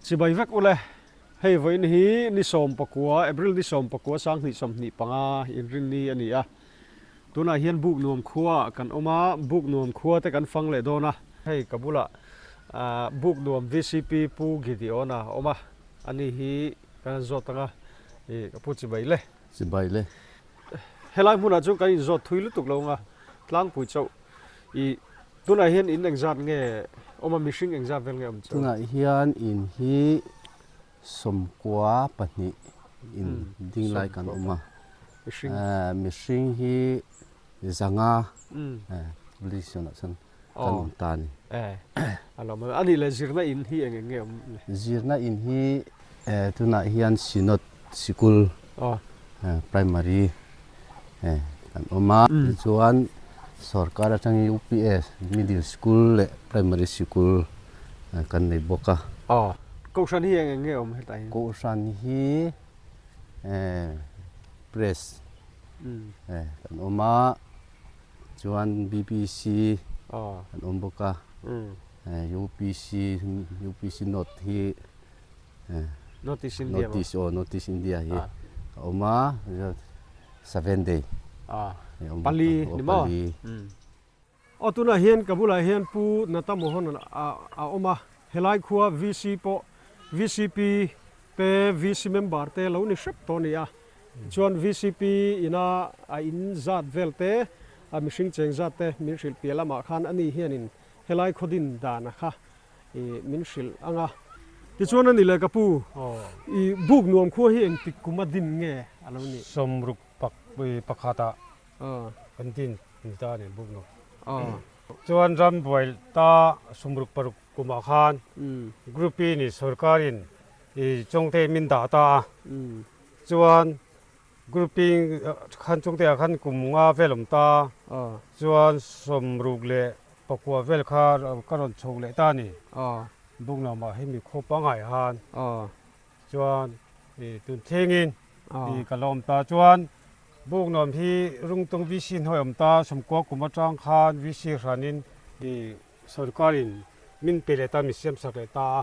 Chibai vek ule, hei vawiin hi ni 19, April ni 19 2025 inrinni a ni a. Tunah hian Buk Nuam khua ah kan awm a, Buk Nuam khua te kan fang leh dawn a. Hei ka bulah Buk Nuam vcp Pu Gideon-a a awm a, ani hi kan han zawt ang a, ih ka pu chibai le. Chibai le. Helai hmunah chuan kan inzawt thui lutuk lo ang a, tlangpui chauh ih Tunah hian in engzat nge awm a, mihring engzat vel nge awm chu? Tunah hian in hi 92 in ding lai kan awm a, mihring hi 500 population ah chuan kan awm ta a ni. A lawm a, anih leh zirna in hi eng eng nge awm le? Zirna in hi Tunah hian Synod Sikul Primary kan awm a, tichuan sorkar atangin UPS Middle School leh Primary Sikul kan nei bawk a. Kohhran hi eng eng nge awm hetah hian? Kohhran hi Press kan awm a, chuan BBC kan awm bawk a, UPC, UPC North hi North East India North East aw North East India hi a awm a Seven Day pali ni maw aw tunah hian ka bulah hian Pu Nata Mohan a awm a helai khua VC pawh VCP te VC member te lo ni hrep tawh a ni a tichuan VCP ina a in zat vel te a mihring cheng zat te min hrilh piah lamah khan ani hianin helai khaw din dana kha I min hrilh ang a. Tichuan a ni le ka pu, i buk nuam khua hi engtik kum a din nge a lo nih? 60 pakhatah kan din ni ta a ni buk nuam. Chuan ram buai ta 66 kumah khan Group I ni sorkarin i Chawngte min dah ta a. Chuan Group I khan Chawngte ah khan kum nga vel awm ta. Chuan 69 vel kha ka rawn chho leh ta a ni. Buknamah hemi khaw pangngai han chuan tun thlengin ka la awm ta. Chuan Buknam hi Rungtung VC hnuai awm ta, 90 kum atang khan VC hranin sorkarin min pe leh ta, min siam sak leh ta a.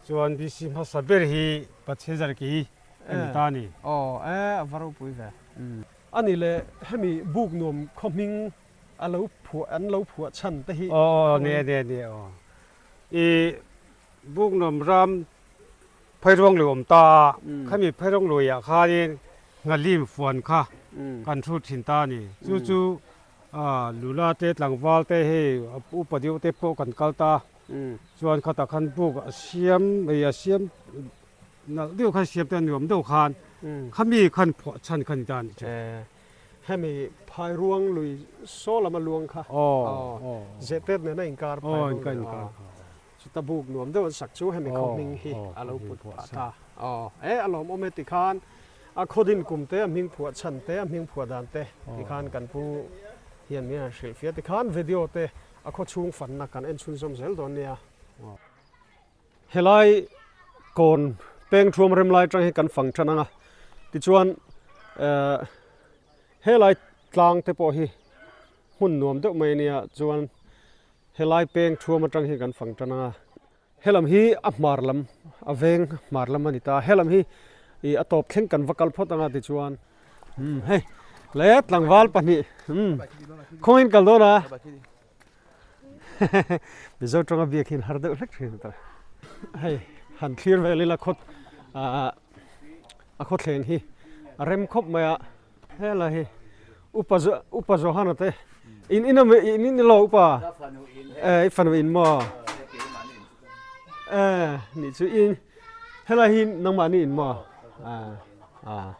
Chuan VC hmasa ber hi Pathian Zarki hi a ni ta a ni. Aw, a va ropui ve. A ni le, hemi Buknuam khaw hming A lo phuah an lo phuah chhan te hi. Aw ni ni ni aw. I Buknawm ram Phairuang lui awm ta a, khami Phairuang lui ah khanin Nghalim fuan kha kan hrut thin ta a ni. Chu chu Lula te tlangval te hei upa deuh te pawh kan kal ta. Chuan khatah khan buk a siam ei a siam nalh deuh khan siam te a nuam deuh khan khami khan phuah chhan kha ni ta a ni chu. Hemi Phairuang lui saw lama luang kha Zehtet nena inkar Phairuang lui a chuta buk nuam deuh an sak chu hemi khaw hming hi a lo put phah ta. E a lawmawm e tikhan a khaw din kum te a hming phuah chhan te a hming phuah dan te tikhan kan pu hian min han hrilh fiah tikhan video te a khaw chhung fanna kan en chhunzawm zel dawn nia. Helai kawn peng thuam rem lai atang hi kan fang tan ang a, tichuan ehh helai tlang te pawh hi hmun nuam deuh mai a nia chuan helai peng thuam atang hi kan fang tan ang a, helam hi a hmar lam a veng hmar lam a ni ta, helam hi ih a tawp thleng kan va kal phawt ang a tichuan umm hei le tlangval pahnih umm khawngin kal dawn a. Mizo tawnga biak hian har deuh hlek thin ta. Hei han thlir vel ila khawt a khawthleng hi a rem khawp mai a. Hela hi upa upa Johana te in in in in ilo upa e i fanu in maw e nih chu in helai hi nangmahni in maw a a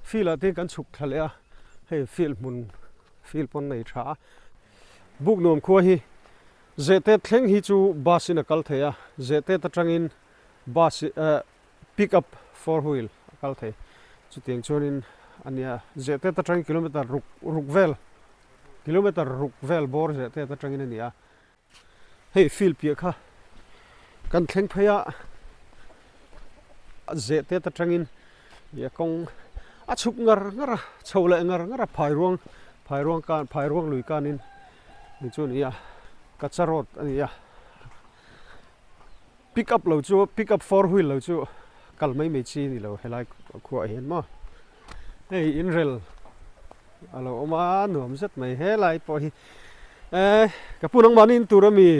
field ah te kan chhuk thla leh a hei field hmun field pawn nei tha a. Buknuam khua hi Zehtet thleng hi chu bus in a kal thei a, Zehtet atangin bus eh pick up four wheel a kal thei. Chutiang chuanin a nia Zehtet atangin kilometer ruk ruk vel kilometer ruk vel bawr Zehtet atangin a ni a. Hei field piah kha kan thleng phei a, Zehtet atangin Ih a kawng a chhuk ngar ngar a, chho leh ngar ngar a phairuang phairuang kan phairuang lui kanin ni chu a ni a kacha road a ni a. Pick up lo chu pick up four wheel lo chu kal mai mai chi a ni lo helai khuaah hian maw hei inrel a lo awm a nuam zet mai helai pawh hi eh ka pu nangmah ni in tur ami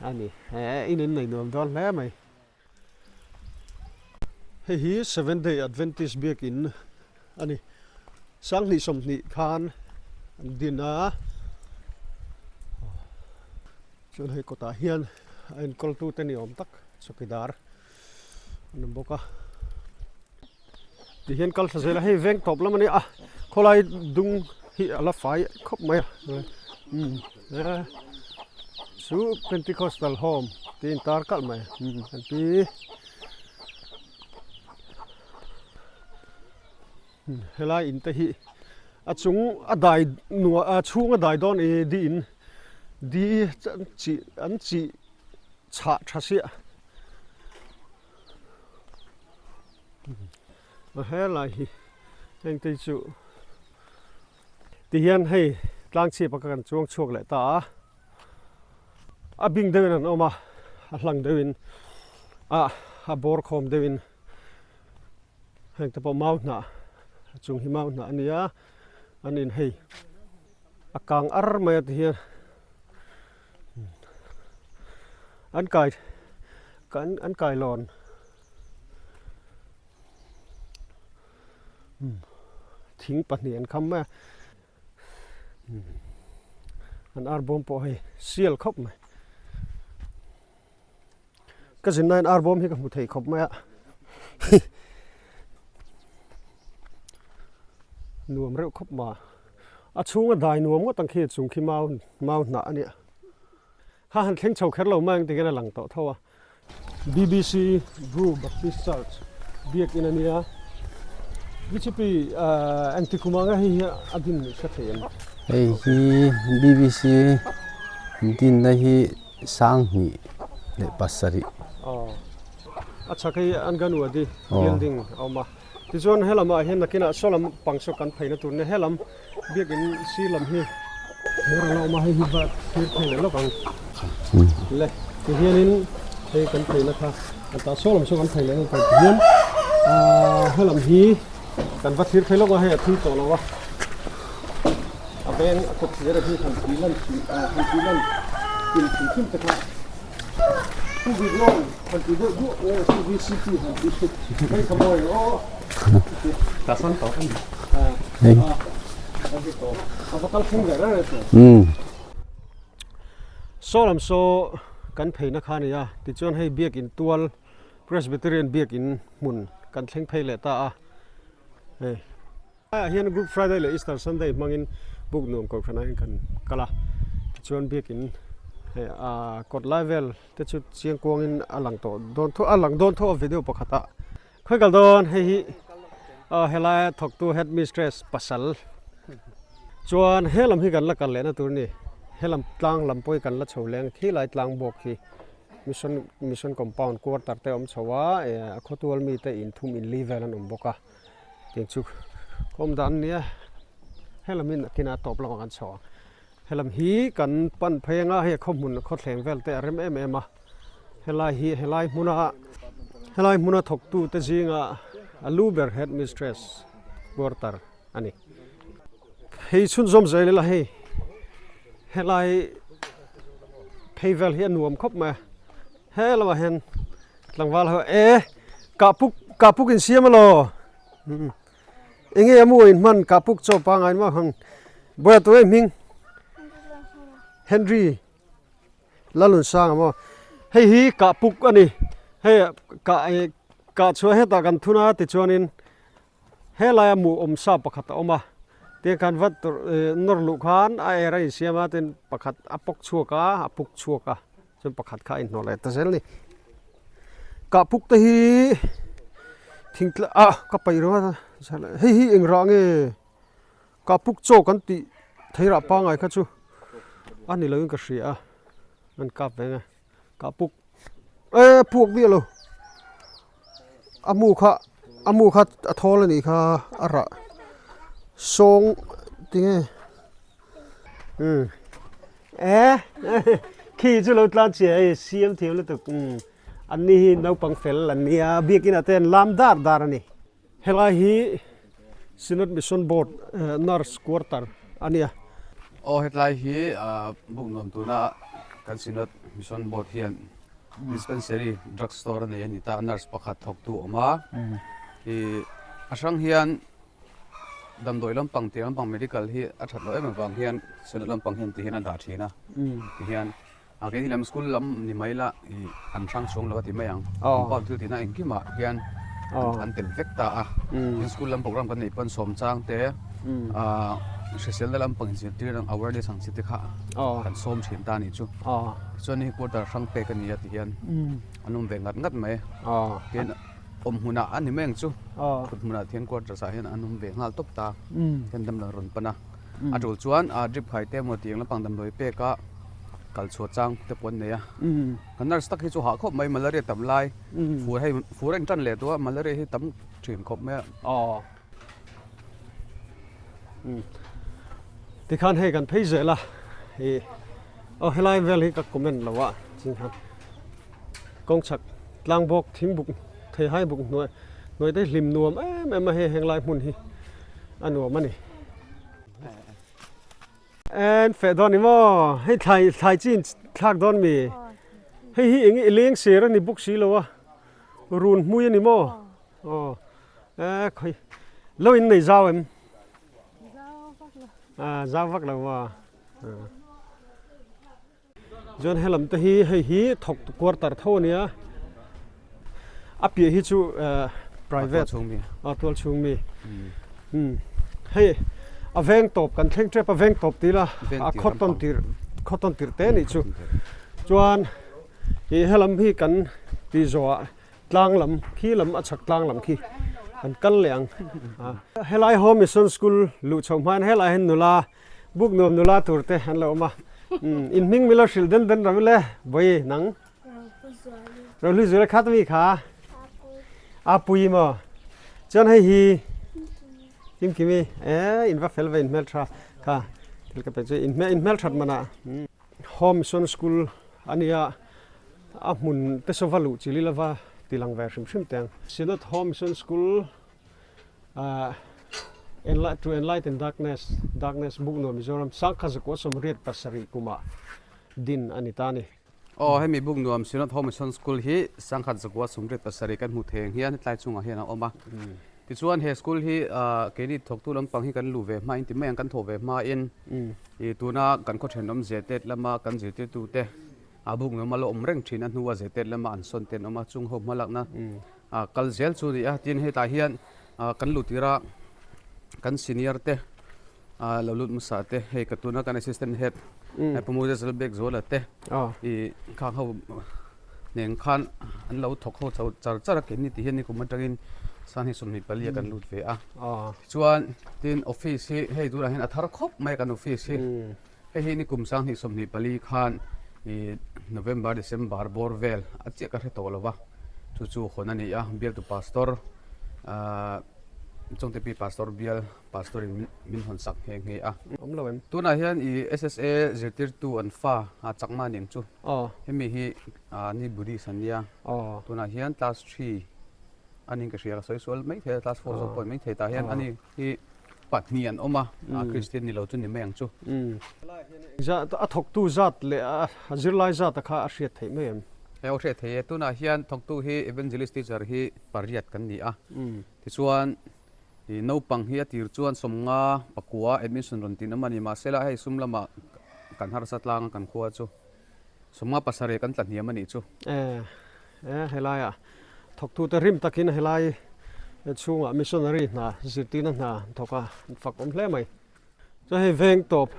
a ni eh in in nei nuam dawn hle mai. Hei hi Seventh Day Adventist biakin a ni. Sanghnih 20 khan an din a, chuan hei kawtah hian a enkawltute ni awm tak chawkidar an awm bawk a. Ti hian kal thla zel a, hei veng tawp lam a ni a, khawlai dung hi a la fai khawp mai a, umm chu Pentecostal home tih a intar kalh mai umm an pi helai in te hi a chung a dai nuah a chhung a dai dawn i di in di chi an chi chhah tha siah. Helai hi heng te chu tihian hei tlang chhip a kan chuang chhuak leh ta a a bing deuhin an awm a a hlang deuhin a a bawr khawm deuhin heng te pawh mau hnah a chung hi mau hnah a nia an in hei a kang ar mai a tihian. An kai kan an kai lawn thing pahnih an kham mai a an ar bawm pawh hei sial khawp mai ka zin nain ar bawm hi ka hmu thei khawp mai a nuam reuh khawp ma a chhunga dai nuam ngawt ang khi a chung khi mau mau hnah a nia ha han thleng chho kher lo mai ang tihian a lang tawh tho a BBC Bru Baptist Church biakin a nia BCP engti kum anga hei hi a din hre thei em? Hei hi BBC dinna hi 2007. Aw a chhak hi Anganwadi building a awm a tichuan helamah hian nakinah saw lam pang saw kan pheina tur nia helam biakin sir lam hi thir ang a awm a hei hi va thir phei leh lawk ang le tihianin hei kan pheina kha an tah saw lam saw kan phei leh na tur tihian ahh helam hi kan va thir phei lawk a hei a thui tawh lo a. A veng a kawt thlir a hi han tih lan tih han tih lan tin hrim hrim te kha Pu Bik Lawn han tih deuh duah nge Pu VCP han tih hei kha mawi aw Ta san tawh a ni. A hi tawh a va kal thleng ve reng reng tawh. Saw lam saw kan pheina kha a ni a tichuan hei biakin tual Presbyterian biakin hmun kan thleng phei leh ta a hei. Haiah hian Good Friday leh Easter Sunday hmangin buk nuam kohhranah hian kan kal a, tichuan biakin hei ah kawt lai vel te chu chiang kuangin a lang tawh dawn tho a lang dawn tho a video pakhatah khawi kal dawn hei hi aw helaia thawktu headmistress pasal chuan he lam hi kan la kal lehna tur a ni helam tlang lam pawh hi kan la chho leng khilai tlang bawk hi mission mission compound quarter te a awm chho a eh a khawtual mite inthum inli vel an awm bawk a. Tiang chu kawm dan a nia helam hi nakinah a tawp lamah kan chho ang helam hi kan pan phei anga hei khaw hmun khawthleng vel te a rem em em a helai hi helai hmuna helai hmuna thawktu te zinga a lu ber head mistress quarter a ni hei chhunzawm zel ila hei helai phei vel hi a nuam khawp mai a helamah hian. Tlangval ho e kahpuk kahpuk in siam alo enge a mu in hman kahpuk chaw pangai maw hang buai tu em hming Henry Lalun sang amaw hei hi kahpuk ani hei kah kah chhuah hetah kan thun a tichuanin Helaia mu awm sa pakhat a awm a, tiang khan vat tur nawr luh khan a er a insiam a tin pakhat a pawk chhuak a, a puk chhuak a, chuan pakhat kha a inhnawh leh ta zel a ni. Kah puk te hi thingtla ah ka paih ringawt a, hei hi eng rah nge kah puk chaw kan tih thei rah pangngai kha chu a ni loin ka hria a, an kap ve ang e kah puk. E puak miah lo a mu kha a mu kha a thawl a nih kha a rah sawng tinge um e Khi chu lo tlan chiah hei siam thiam lutuk an ni hi naupang fel an nia biakin ah te an lam dar dar a ni. Helai hi Synod Mission Board Nurse Quarter a nia. Aw hetlai hi buk nuam tuna kan Synod Mission Board hian Dispensary Drug Store a nei a ni ta, Nurse pakhat thawktu a awm a, ih a hrang hian Damdawi lampang tih lampang medical hi a that loh em avang hian Synod lampang hian ti hian a dah thin a ti hian a keini lam school lam ni mai la ih an hrang chhung lo a ti mai ang compound thil tihna engkimah hian an tel vek ta a tin school lam program kan neih pawn sawm chang te ah hriselna lampang inzirtir ang awareness ang chi te kha kan sawm thin ta a nih chu tichuan hei quarter hrang pek a ni a ti hian an awm ve ngat ngat mai tin. Awm hmunah a ni mai ang chu. Thut hmunah thian quarters ah hian an awm ve nghal tawp ta. Hian damdawi rawn pan a. A tul chuan drip khai te emaw tih ang lampang damdawi pek a kal chhuah chang te pawh an nei a. Kan nurse tak hi chu hah khawp mai malaria tam lai fur hei fur a intan leh tawh a malaria hi tam thin khawp mai a. Tikhan hei kan phei zel a ih aw helai vel hi ka comment lo a chingkhan kawng chhak tlang bawk thing buk thei hai buk hnuai hnuai te hlim nuam em em a hei henglai hmun hi a nuam a ni. En feh dawn ni maw hei thlai thlai chi in thlak dawn mi hei hi eng i leng ser a ni bawk si lo a run hmui a ni maw. Aw e khawi lo in nei zau em? Zau vak lo. Ah zau vak lo maw? Chuan helam te hi hei hi thawk quarter tho a nia. A piah hi chu private a tual chhung mi. Hei a veng tawp kan thleng tep a veng tawp ti ila a khaw tawn tirh khaw tawn tirh te a nih chu. Chuan ih helam hi kan tih zawhah Tlang lam khi lam a chhak tlang lam khi an kal leh ang. Helai Home Mission School luh chhoh hmain helai hian nula buk nuam nula tur te an lo awm a. In hming milo hrilh den den ro le Bawi nang. Rohlu Zuali khat mi kha. A pui maw. Chuan hei hi Kim Kimi e in va fel ve in hmel tha kha thil ka pe chu in hmel in hmel that mana. Home Mission School ania. A hmun te saw va luh chi lila va ti lang ve hrim hrim teng. Synod Home Mission School ah To Enlighten Darkness, Darkness Book Nuam Mizoram Sangkha Zakua 87 kumah din a ni ta a ni. Aw, hemi Book Nuam Synod Home Mission School hi Sangkhat Zakua 87 kan hmu thei ang hian hetlai chungah hian a awm a. Tichuan he school hi keini thawktu lampang hi kan luh ve hmain ti mai ang kan thawh ve hmain tuna kan khaw thenawm Zetet lama kan zirtirtute A buk nuam a la awm reng thin a hnua zetet lama an sawn te an awm a, chung ho hmalakna kal zel chu a ni a. Tin hetah hian kan luh tirah kan senior te lo lut hmasa te hei ka tuna kan assistant head Pu Moses Lalbekzuala te ih khang ho nen khan an lo thawk ho chho char char a keini tih hian nikum atangin Sanghnih 24 ah kan lut ve a. Tichuan tin office hi hei tunah hian a thar khawp mai a kan office hi. Hei hi nikum 2024 khan ih November December bawr vel a chiah ka hre tawh lo va, chu chu hawn a ni a, bialtu pastor ahh Chawngtepi pastor bial pastor in min hawn sak nghe nghe a. Awm lo em? Tunah hian ih SSA zirtirtu an fa a chakma a ning chu hemi hi ah ni Buddhist an nia, tunah hian class three a ning ka hria ka sawi sual maithei a class four zawk pawh a ni maithei tah hian ani hi Pahnih an awm a, Kristian ni lo chu ni mai ang chu. A thawktu zat leh a zirlai zat a kha a hriat theih mai em? Aw hriat theih e. Tunah hian thawktu hi Evangelist teacher hi pariat kan ni a. Tichuan naupang hi a tir chuan 50 pakua admission rawn tin awm a ni. Mahsela hei sum lamah kan harsa tlang a kan khua chu 57 kan tla hniam a nih chu. E, helaiah thawktute rim takin helai chhungah missionary hna zirtirna hna an thawk a, an fak awm hle mai. Chuan hei veng tawp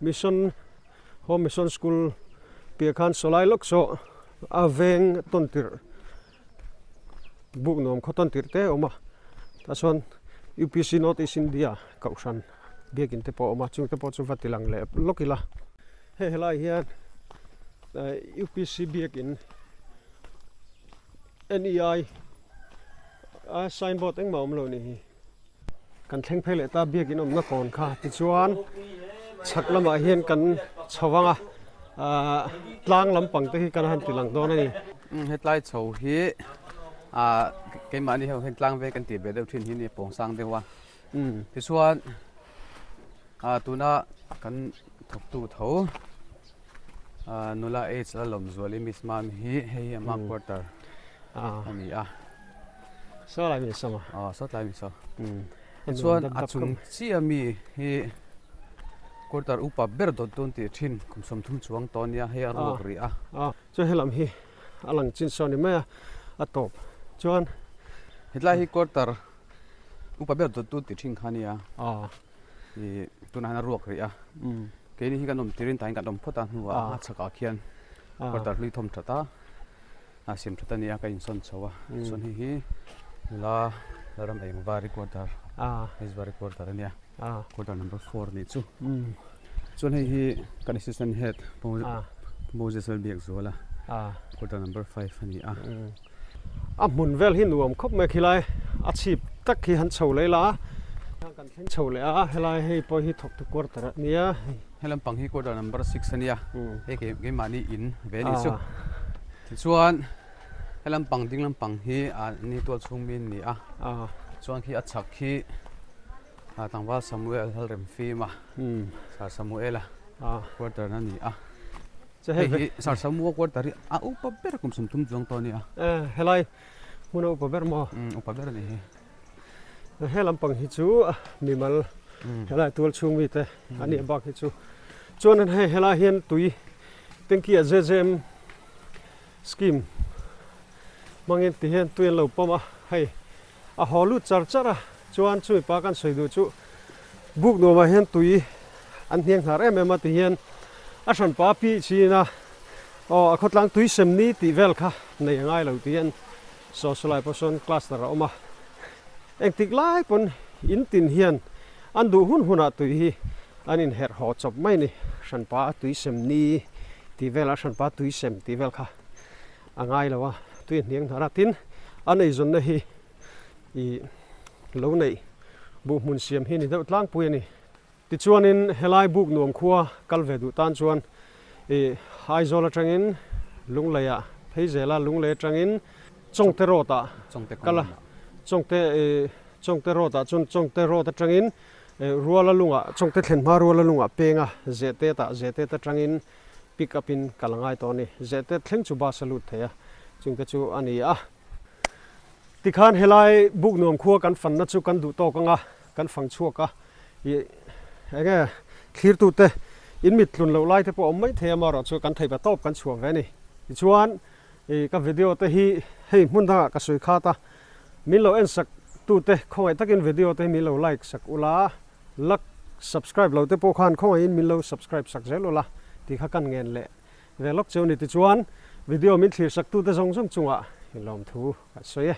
mission home mission school piah khan sawlai lawk saw a veng tawn tirh buk nuam khaw tawn tirh te a awm a, tah chuan UPC North East India kohhran biakin te pawh a awm a, chungte pawh chu va ti lang leh lawk ila. Hei helai hian UPC biakin NEI a signboard engmah awm lo ni hi. Kan thleng phei leh ta biakin awmna kawn kha tichuan chhak lamah hian kan chho vang a. Tlang lampang te hi kan han ti lang dawn a ni. Hetlai chho hi keimahni ho hian tlang ve kan tih ve deuh thin hi ni pawng sang deuh a. Tichuan tuna kan thawktu tho nula H la lawm zuali Miss Mami hi hei hi ama quarter a ni a. Saw lai mi saw a. Saw tlai mi saw. Tichuan a chung chiah mi hi quarter upa ber dawt dawn tih thin kum 30 chuang tawh ania hei a ruak rih a. Chuan helam hi a lang chin sawn ni mai a, a tawp chuan. Hetlai hi quarter upa ber dawt dawn tih thin kha ania ih tunah hian a ruak rih a. Keini hi kan awm tirin tah hian kan awm phawt a hnuah a chhakah khian quarter hlui thawm that a. A siam that a nia ka insawn chho a chuan hei hi nula Lalram Engvari quarter Engvari quarter a nia quarter number 4 nih chu chuan hei hi kan assistant head Moses Lalbiakzuala quarter number 5 a ni a. A hmun vel hi nuam khawp mai khilai a chhip tak hi han chho leh la a kan thleng chho leh a helai hei pawh hi thawktu quarter a nia. He lampang hi quarter number 6 a nia hei keimahni in ve a nih chu. Tichuan he lampang ding lampang hi ni tual chhung mi an ni a chuan khi a chhak khi tlangval Samuel Lalrem fim a Sir Samuel a quarter a ni a hei hi Sir Samuel quarter hi a upa ber kum 30 chuang tawh a ni a helai hmun a upa ber maw upa ber a ni hi he lampang hi chu mimal helai tual chhung mite a nih bak hi chu chuan hei helai hian tui tanky ah zezem scheme hmangin ti hian tui an lo pawm a hei a haw lut char char a chuan chumi pa kan sawi duh chu buk nuamah hian tui an hniang hnar em em a ti hian a hran pa pi chin a aw a khawtlang tui sem ni tih vel kha nei a ngai lo ti hian saw saw lai pawh sawn cluster a awm a engtik lai pawn in tin hian an duh hun hunah tui hi An inherh haw chawp mai ni. Hranpa a tui sem ni tih velah hranpa tui sem tih vel kha a ngai lo a, tui a hniang hnar a. Tin, an eizawnna hi ih lo neih buh hmun siam hi ni deuh tlangpui a ni. Tichuanin helai buk nuam khua kal ve duh tan chuan ih Aizawl atangin Lungleiah phei zela Lunglei atangin Chawngte Road ah kal a, Chawngte ih Chawngte Road ah chuan Chawngte Road atangin Ruala lungah chawngte thlen hma ruala lungah penga zehtet ah zehtet atangin pick up in kal a ngai tawh a ni. Zehtet thleng chu bus a lut thei a, chungte chu a ni a. Tikhan helai buk nuam khua kan fanna chu kan duh tawk anga kan fang chhuak a, ih enge thlirtute in mit tlun loh lai te pawh a awm mai thei a, amaherawh chu kan theipa tawp kan chhuak ve a ni. Tichuan ih ka video te hi hei hmun dangah ka sawi khat a, Min lo en sak tute khawngaih takin video te hi min lo like sak ula, lak subscribe lo te pawh khan khawngaihin min lo subscribe sak zel ula tih kha kan ngen leh ve lawk cheu ni. Tichuan video min thlir sak tute zawng zawng chungah inlawmthu kan sawi e.